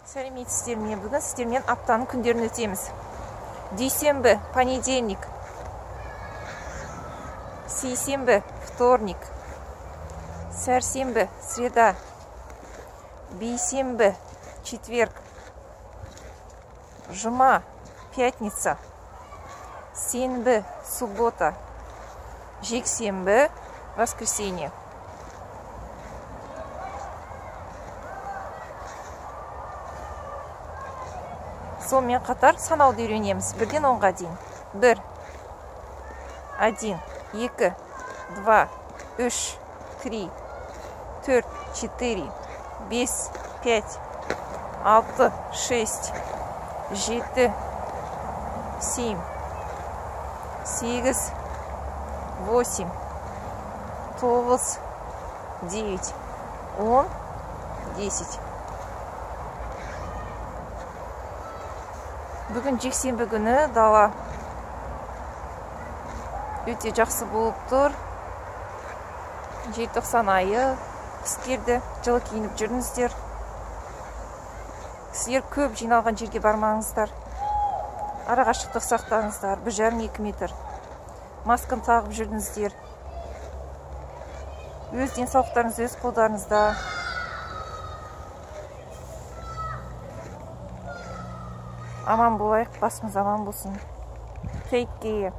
Сәлеметсіздер ме? Бүгін сіздермен аптаның күндерін өтеміз. Дүйсенбі, понедельник. Сейсенбі, вторник. Сәрсенбі, среда. Бейсенбі, четверг. Жұма, пятница. Сенбі, суббота. Жексенбі, воскресенье. Сонымен қатар санауды үйренеміз. 1-ден 10-ға дейін. 1, 1, 2, 2, 3, 3, 4, 4, 5, 5, 6, 6, 7, 7, 8, 9, 9, 10, 10. Бүгін жексенбі күні, дала өте жақсы болып тұр. Желтоқсан айы, қыс келді, жылы киініп жүріңіздер. Сіздер көп жиналған жерге бармаңыздар. Арақашықтық сақтаңыздар, 1,5-2 метр. Масканы тағып жүріңіздер. Өз денсаулықтарыңыз өз қолдарыңызда. Аман болайық, басымыз аман болсын. Take care.